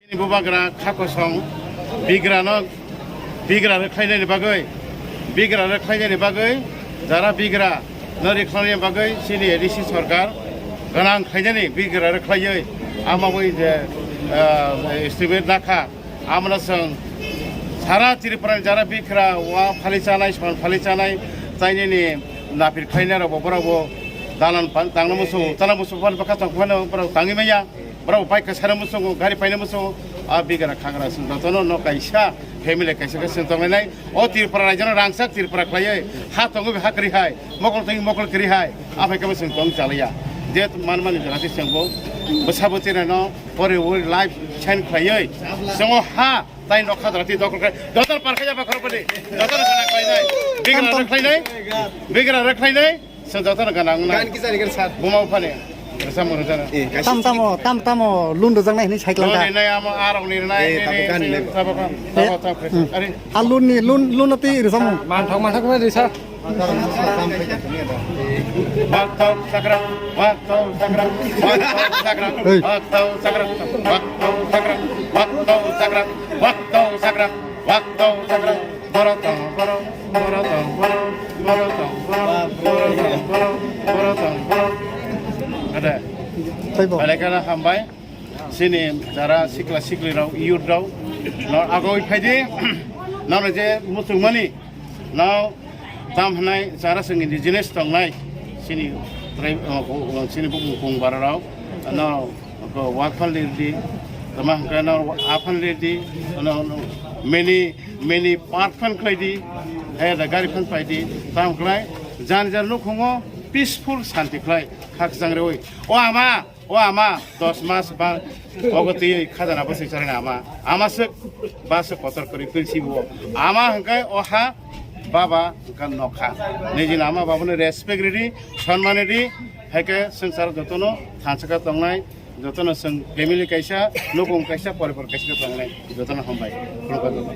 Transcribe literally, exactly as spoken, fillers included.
Bubagra kha kosong bigrano bigra rwkhlainani bagwi, bigra rwkhlainani bagwi, jara bigra no rwkhlainani bagwi chini A D C sorkar gwnang khlainani bigra rwkhlaiwi ama bai je, ah, estimate nakha. Amano chwng sara Tripura ni jara bigra wa phali chanai, son phali chanai, chainini napir khlainai rok bo borok bo dalan pan tangna musu, chana musu pan bwkha tong phano borok tangwi manya. Borok bike kwsara muchungo, gari paina muchungo, a bigra khagra chwng jotono no kaisa family kaisa khe chwng tonglainai. O Tripura rajyono rangchak Tripura khlaiwi ha tongo ha kwrwi hai, mokol tongo mokol kwrwi hai, aphai khe bo chwng tong chalaiya. Je manmani jora twi chwng bo bwsa bwtwi rano pore uri life change khlaiwi chwngo ha tai nokha jora twi dokol khlai jotono par khe jaba khorokbani jotono gana khlainai, bigra rwkhlainai, bigra rwkhlainai. Chwng jotono gana wngnai. Gan kisa ni gan sir. Buma buphani. Rwchapmung rwjana. Eh, kaisa Tam tamo, tam tamo lun rwjaknai hinwi sai Lon twlang kha. Rinai amo arok ni rinai, Eh, rinai, tamo gan rinai, rinai. Tabo kan, Eh, tabo, tabo, hmm. Ari. A lun ni, lun, lun no twi rwchapmung. Manthok, manthok khe risa. Baktau sakra, baktau sakra, baktau sakra, Hey. Baktau sakra, baktau sakra, baktau sakra, baktau sakra. Waktau sakra, borotong, borotong, borotong, borotong, borotong, borotong, borotong, borotong. Ada. Taibo. Balekana hambai. Sini jara sikla sikli rok, youth rok. No agoi phaidi. Nang je muchung mani. No tam hanai jara sing indigenous tongnai. Sini tribe, oh, oh, sini bukung bara rok. No. Ko wak phan lir di, tama hwnkhe no a phan lir di, no, no, many, many part phan khlai di, he da gari phan pai di, tam khlai, jan jan nukhungo peaceful santi khlai, khakchang rewi. O ama, o ama, dos mas ba, ogo twi khajana bwswi charani ama, ama se, ba se kotor kwrwi kwrwi sibo. Ama hwnkhe o ha, baba hwnkhe nokha. Nijini ama babano respect ridi, sonman ridi, hai khe swngchar jotono thansa khe tongnai. Jotono chwng family kaisa, nukung kaisa, poribar kaisa tongnai, jotono hambai. Khulumkha jotono.